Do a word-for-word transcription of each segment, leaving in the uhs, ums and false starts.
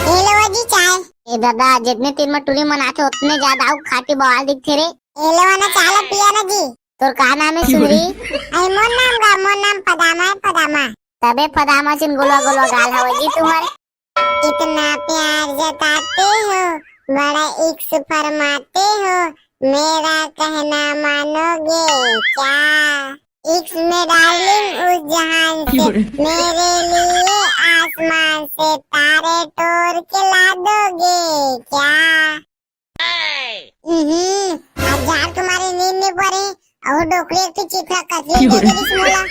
ए लो जी चाय। ए दादा, जितने तीर में टूरी मन आथे, उतने ज्यादा अउ खाटी बवाल दिखथे रे। ए लो ना, चाय ला पिया ना जी। तोर का नाम हे सुंदरी? अरे मोर नाम गा, मोर नाम पदामा हे, पदामा। तबे पदामा चिन गोलवा गोलवा गाल हवय जी तुम्हर। इतना प्यार जताते हो, बड़ा इश्क फरमाते हो, मेरा कहना मानोगे क्या? इश्क में डार्लिंग उस जहान से, मेरे लिए आसमान से तारे तोड़ के ला दोगे क्या? हम्म, आज जाड़ के मारे नींद नहीं पड़े, अउ डोकरी एक ठो चिथरा कचरी दे देलिस मोला।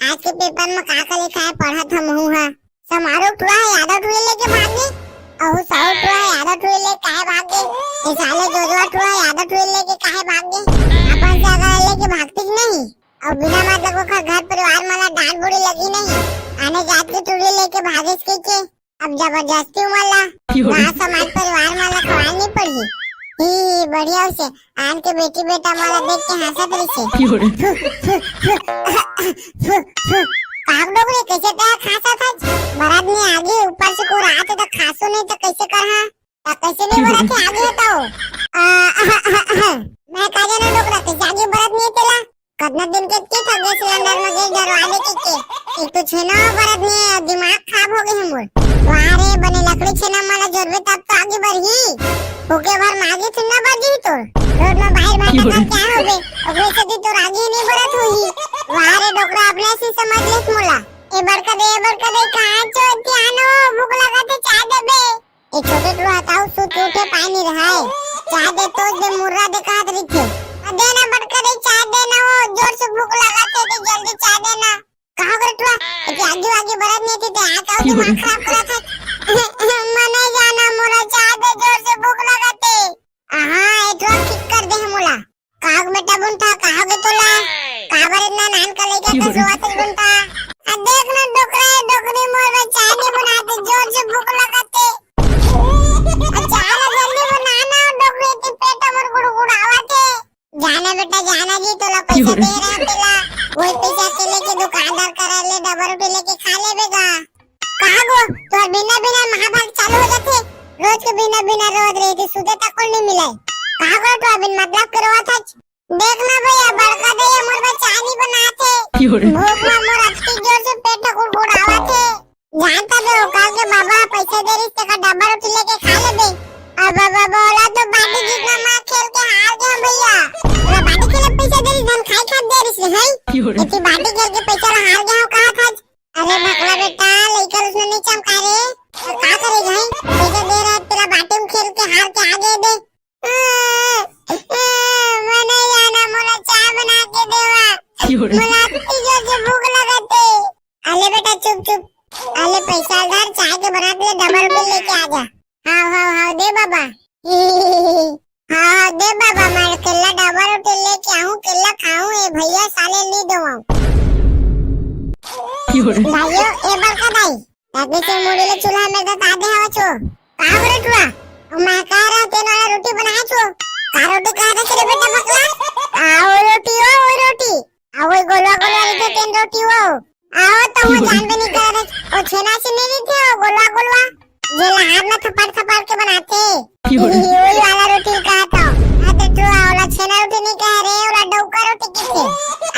आज के पेपर में का का लिखा हे, पढ़त हंव महूं हा। समारू टुरा हे, आधा टुरी लेके भागे, अउ साहू टुरा हे, आधा टुरी लेके काहे भागे? ए साले जोजवा टुरा हे, आधा टुरी लेके काहे भागे? अपन से अगर लेके भागती कि नहीं? अउ बिना मतलब ओकर घर परिवार मन ला डांट बुरी लगी नहीं? आने जात के टुरी लेके भागेस कहिके। अब जबरदस्ती उमन ला गाँव समाज परिवार मन ला खवाए नहीं पड़ही। ही, ही, बढ़िया से आन के बेटी बेटा मन ला देख के हंसत रहिसे। काक डोकरी, कैसे तैं खांसत हस? बरत नहीं आगे, ऊपर से कोहरात हे त खांसो नहीं त कैसे करहा? त कैसे नहीं बरत हे आगे तो? आ, मैं का जाना डोकरा, कैसे आगे बरत नहीं हे तेला? कतना दिन के की था गैस सिलेंडर में गैस डरवा दे के, के। एक तो छेना बरत नहीं हे, दिमाग खराब हो गे हे मोर। वाह रे, बने लकड़ी छेना मन ला जोरबे तब तो आगे बरही। फूके भर मागे थी ना बरही तोर। रोड में बाहर भाटा का क्या होबे? ओकरे से भी तोर आगे नहीं बरत होही। वाह रे डोकरा, अपने से समझ लेस मोला। ए बड़का दे, ए बड़का दे, कहाँ चो ध्यान हो? भूख लगा थे, चाय देबे। ए छोटे टुरा हताऊ, सुत उठे पानी रहाय। चाय दे तो दे, मुर्रा दे कहत रहिथे। आ दे ना बड़का दे, चाय दे ना, वो जोर से भूख लागत हे, तो जल्दी चाय दे ना। कहाँ करे टुरा? ए आगी वागी बरत नहीं थी, ते आ का दिमाग खराब करत हे। मने जाना मोला, चाय दे, जोर से भूख लागत हे। आहा, ए टुरा ठीक कर दे हे मोला। काग बेटा बुनठा, का होगे तोला? काबर इतना नान का लइका कस रोवत हस बुनठा? आ देख ना डोकरा, ए डोकरी मोर बर चाय नहीं बनाते, जोर से भूख लगत हे। आ चाय ला जल्दी बना ना डोकरी, ते पेट मोर गुड़गुड़ावत हे। जाना बेटा जाना जी, तोला पैसा दे रहा तेला, वही पैसा के लेके दुकानदार करा ले डबल रोटी लेके खा लेबे गा। कहा गो, तोर बिना बिना महाभारत चालू हो जाथे। रोज के बिना बिना रोवत रहिथे, सुते तक कोल नहीं मिले। कहा गो, तो बिन मतलब के रोवत हच। देख ना भैया, बड़का दे ये मोर बर चाय नहीं बनाथे। भूख में मोर अतकी जोर से पेट गुड़गुड़ावत हे। जानता बे, ओकर के बाबा पैसा दे रहिस, तेकर डब्बा रोटी लेके खा लेबे। अब बाबा बोला तो बाटी जीतना मार खेल के हार गया भैया। ओला बाटी खेले पैसा दे रहिस, धन खाए खात दे रहिस, हैं? इतनी बाटी खेल के पैसा ला हार गया हो, कहा था? अरे भकला बेटा, लइका उसने नहीं चमका रे। तो का करे भाई? पैसा दे रहा है, तेरा बाटे में खेल के हार के आगे दे। मने जाना, मोला चाय बना के देवा। मोला अतकी जोर से भूख लगत हे। अले बेटा, चुप, चुप। अले पैसा धर, चाय के बना के ले, डबल बिल लेके आ जा। हाँ, हाँ, हाँ, दे बाबा। हाँ, दे बाबा, मैं केला डबल रोटी लेके आऊँ, केला खाऊँ, ए भैया साले नहीं देवाऊँ। भाइयों, ए बड़का दाई, तकनी से मुड़ी ले चूल्हा में तो तादे हवा छो। का हो रे टुरा? ओ मैं कह रहा, तेन वाला रोटी बनाया छो। का रोटी कहा था तेरे बेटा बकला? आ, ओ रोटी, ओ, ओ रोटी। आ, वही गोलवा गोलवा रहिथे तेन रोटी वो। आओ तो वो जानबे नहीं करे। ओ छेना से नहीं रहिथे, ओ गोलवा गोलवा। जेला हाथ में थपड़ थपड़ के बनाथे। वही वाला रोटी कहा था। हाँ तो टुरा, ओला छेना रोटी नहीं कह रहे, ओला डौका रोटी किथे।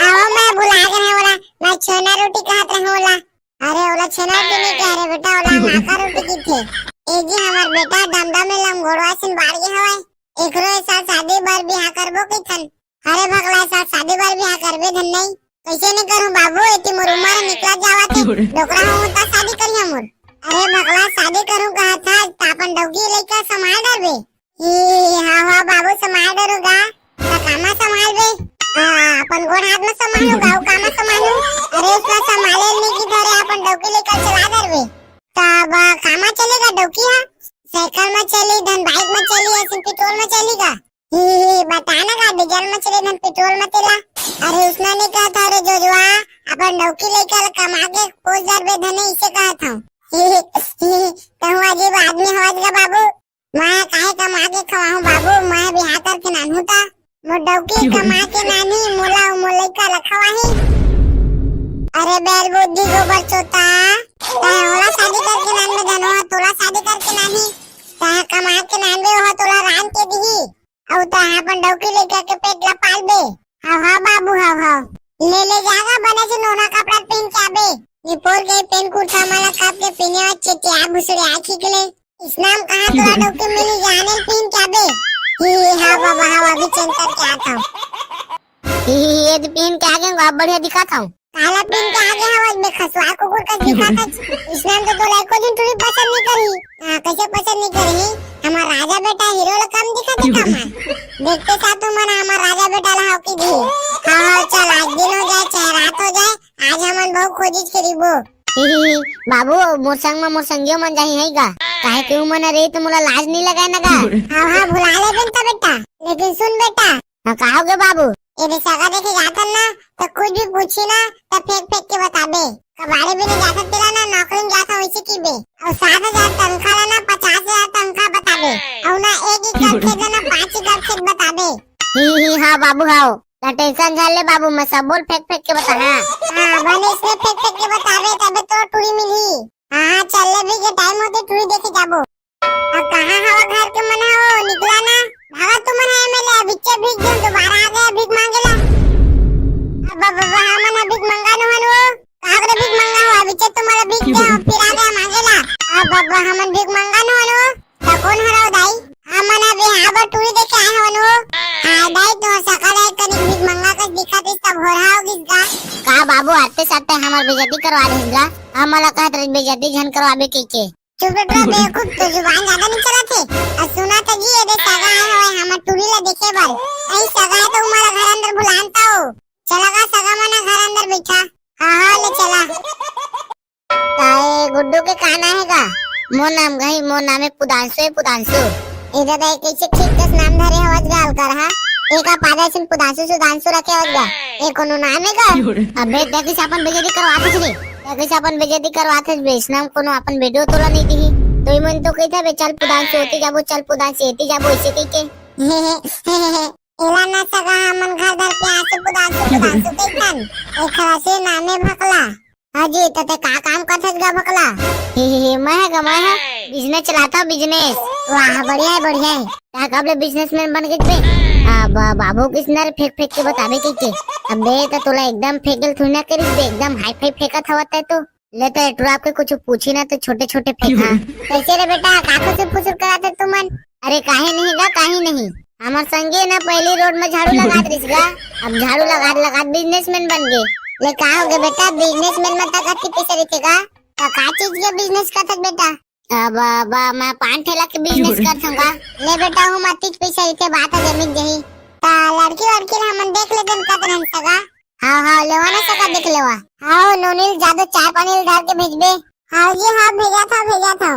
आओ मैं भुला गए हैं ओला, मैं छेना रोटी कहत रहे ओला। अरे ओला छेना रोटी नहीं कह रहे बेटा, ओला नाका रोटी किथे। ए जी हमार बेटा दमदम में लंगोड़वा सिन बाड़ गए हवय। एकरो ए साल शादी बर बिहाव करबो कहिथन। अरे भकला, साथ शादी बर बिहाव करबे धन नहीं। कैसे नहीं करूँ बाबू, एती मोर उम्र निकला जावा थे। डोकरा हूँ ता शादी करिया मोर। अरे भकला, शादी करूँ कहा था, ता अपन डौकी लइका समाय डरबे। ही, हाँ, हाँ बाबू, समाय डरूँगा। ता कामा समालबे? हाँ, अपन गोड़ हाथ में समालूँगा, वो कामा समालूँ? अरे उसका समाले नहीं की धरे, अपन डौकी लइका चला डरबे। तब कामा चलेगा डौकी हा? साइकिल में चली, धन बाइक में चली, ऐसे पेट्रोल में चलेगा? ही, ही, ही, बता ना का डीजल में चले धन पेट्रोल में तेला। अरे उसना नहीं कहत हँव रे जोजवा, अपन डौकी लइका ल कमा के पोस डरबे धने, इसे कहत हँव। ही, ही, ही, ही, कहूँ अजीब आदमी हवस गा बाबू। मैं काहे कमा के खवाहूँ बाबू, मैं बिहाव करके नानहूँ ता। मोर डौकी कमा के नानी, मोला अउ मोर लइका ल खवाही। अरे बैल बुद्धि गोबर चोता, तैं ओला शादी करके नानबे धनवा, तोला शादी अपन डौकी लइका के पेट ला पालबे। हव, हव बाबू, हव, हव। ले, ले जागा बने से नोना कपड़ा पहन के आबे। ये पोर के पेन कुर्ता मला काप के पहने हुआ चेटिया भुसड़े आँखी के ले। इसनाम कहाँ तोला डौकी मिली जाने पहन के आबे। ही, ही, हाँ बाबा, हाँ, अभी change करके आता हूँ। ही, ही, ही, ये तो पहन के आ गए, अब बढ़िया दिखाता हूँ। काला पहन के आ गया हवस बे खसवा कुकुर कस दिखाता। इसनाम तो तोला एको दिन टुरी पसंद नहीं करी। हाँ, कैसे पसंद नहीं करी? हमार राजा बेटा हीरो ला कम दिखा दे का मार। देखते साथ तुमन हमार राजा बेटा ला हव की दी। हाँ, हाँ, चल आज दिन हो जाए चाहे रात हो जाए, आज हमन बहुत खोजिस के रिबो। ही, ही, ही, बाबू, मोर संग म मोर संगियो मन जाही है गा? काहे के उमन रे तो मोला लाज नहीं लगाए ना गा? हाँ, हाँ, भुला ले बिन तो बेटा। लेकिन सुन बेटा, हाँ, का हो गे बाबू? ये दे सगा देखे जाथन ना, तो कुछ भी पूछी ना, तो फेंक फेंक के बताबे। कबाड़ी भी नहीं जाथन तेला ना, नौकरी में जाथन वैसे की बे। और सात हजार तनखा ला ना, पचास हजार तनखा बताबे। और ना एक एकड़ खेत ला ना, पाँच एकड़ खेत बताबे। ही, ही, हाँ बाबू, हाँ। ना tension झन ले बाबू, मैं सब बोल फेंक फेंक के बता, हाँ। हाँ, बने इसने फेंक फेंक के बताबे, तबे तो टुरी मिली। हाँ, हाँ, चल ले भी के time होते टुरी देखे जाबो। अब कहाँ हवा घर के मन हो, निकला ना। भागा तुमन है M L A, बिच्चे भीग गए, दोबारा आ गया भीख मांगेला। अब बाबा, हमन भीख मंगा नो हन वो। कहाँ करे भीख मंगा हो, बिच्चे तुम्हारा भीग गया, फिर आ गया मांगेला। अब बाबा, हमन भीख मंगा नो हन वो। तो कौन हराओ दाई? हमन अबे यहाँ पर टूरी देखे आए हवन वो। हाँ दाई, तो सका दाई कनिक भीख मंगा के दिखा दे, सब हो रहा होगी गा। का बाबू, आते साथे हमार बेइज्जती करवा दे गा। हमला कहत रही बेइज्जती झन करवाबे के के। चुप रे टुरा बेवकूफ, तो जुबान ज्यादा नहीं चलत हे। अउ सुना था जी, ये दे सगा आए हवे हमर टूरी ला देखे बर। अई सगा है तो हमारा घर अंदर बुलान तो। चला गा सगा मना घर अंदर बैठा। हाँ, हाँ, ले चला। ताए गुड्डू के का नाम है गा? मोर नाम गही, मोर नाम है पुदांशु, है पुदांशु। ए दादा, ये कैसे ठीक कस नाम धरे हवस गा अलकर हा? एका पादा सिन पुदांशु सुदांशु रखे हवस गा। ये कोनो नाम है गा? अबे, देखिस अपन बेइज्जती करवात हस रे। देखिस अपन बेइज्जती करवात हस बे, इसने हम कोनो अपन बेटी तोला नहीं दिही। तो इमन तो कहता बे, "चल पुदांशु होती जाबो, चल पुदांशु होती जाबो", ऐसे कह के। एला ना सगा हमन घर धर के आंसू पुदांशु पुदांशु कहिथन। एखर से नामे भकला। हाँ जी, तो ते का काम करथस गा भकला? हे, हे, हे, मैं है गा, मैं है। Business चलाता हूँ, business। वाह, बढ़िया है, बढ़िया है। ता कब ले businessman बन गए बे? आ, बा-, बाबू किसने रे फेंक फेंक के बताबे कह के? अबे, तो तोला एकदम फेंकल थोड़ी ना करिस बे, एकदम हाई फाई फेंकत हवत है तो। ले तो एटरू आपके कुछ पूछी ना तो छोटे छोटे फेंका। कैसे रे बेटा, का कुछ पूछ करा थे तुमन? अरे काहे नहीं गा, काहे नहीं। हमर संगे ना पहली रोड में झाड़ू लगात रहिस गा, अब झाड़ू लगात लगात businessman बन गए। ले का हो गए बेटा, businessman में तक अति पैसा रहिथे गा? तो का चीज के business करथस बेटा? अब, अब मैं पान ठेला के business करथंव गा। ले बेटा, हूँ मतीच पैसा रहिथे, बात ह जमीन जही। ता लड़की वड़की ला हमन देख लेथन कत रहन सगा। हाँ, हाँ, लेवा ना सगा, देख लेवा। हाँ, नोनी ल जादू चाय पानी ल धर के भेजबे। हाँ जी, हाँ, भेजा था, भेजा था।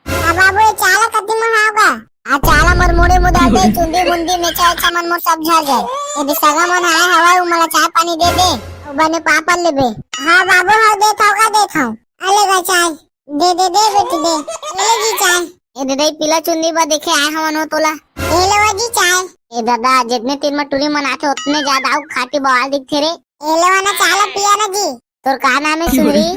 आ बाबू, ये चाला कति मन हाव गा? आ चाला मोर मुड़ी मुदा दे, चुंदी मुंदी मेचा एचा मन मोर सब झर जाए। ये दे सगा मन आए हवय, उमला चाय पानी दे दे, अउ बने पापड़ लेबे। हाँ बाबू, हाँ, देत हव गा, देत हव। आ ले गा चाय। दे, दे, दे बेटी, दे। ले जी चाय। ए दे दे, पीला चुन्नी बा देखे आए हवन हो तोला। ए लेवा जी चाय। ए दादा, जितने तीन मा टूरी मनाथे, उतने ज्यादा अउ खाटी बवाल दिखथे रे। ए लेवा ना चाय ला पिया ना जी। तोर का नाम है सुंदरी?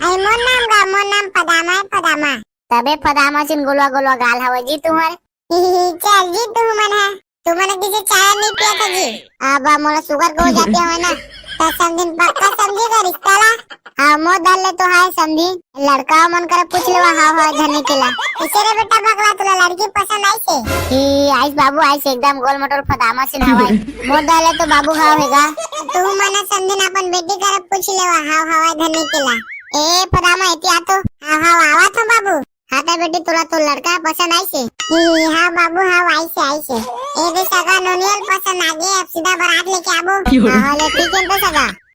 अरे मोर नाम गा, मोर नाम पदामा है, पदामा। तबे पदामा सिन गोलवा गोलवा गाल हवय जी तुहर। चल जी तुमन हा, तुमन किसे चाय नहीं पिया था जी। अब मोला sugar के हो जाते हो ना, तो समझिन पक्का समझी का रिश्ता ला। हाँ, मोर दल ले तो हाय समझी। लड़का मन करा पूछ लेवा, हाँ, हाँ, धनी केला। इसे रे बेटा भगला, तुला लड़की पसंद आई से? ई आइस बाबू, आइस एकदम गोल मटोल फदामा सिन हवाई। मोर दल ले तो बाबू हाव हेगा। तू मना समझिन अपन बेटी करा पूछ लेवा, हाव हवाई धनी केला। ए फदामा एती आ तो। हाव, हाव, आवा तो बाबू। हाँ त बेटी, तोला तो लड़का पसंद आइसे? ही, हाँ बाबू, हाँ, आइसे, आइसे। ए दे सगा, नोनियल पसंद आ गए, अब सीधा बारात लेके आबो। हाँ, हाँ, ले ठीक है तो सगा।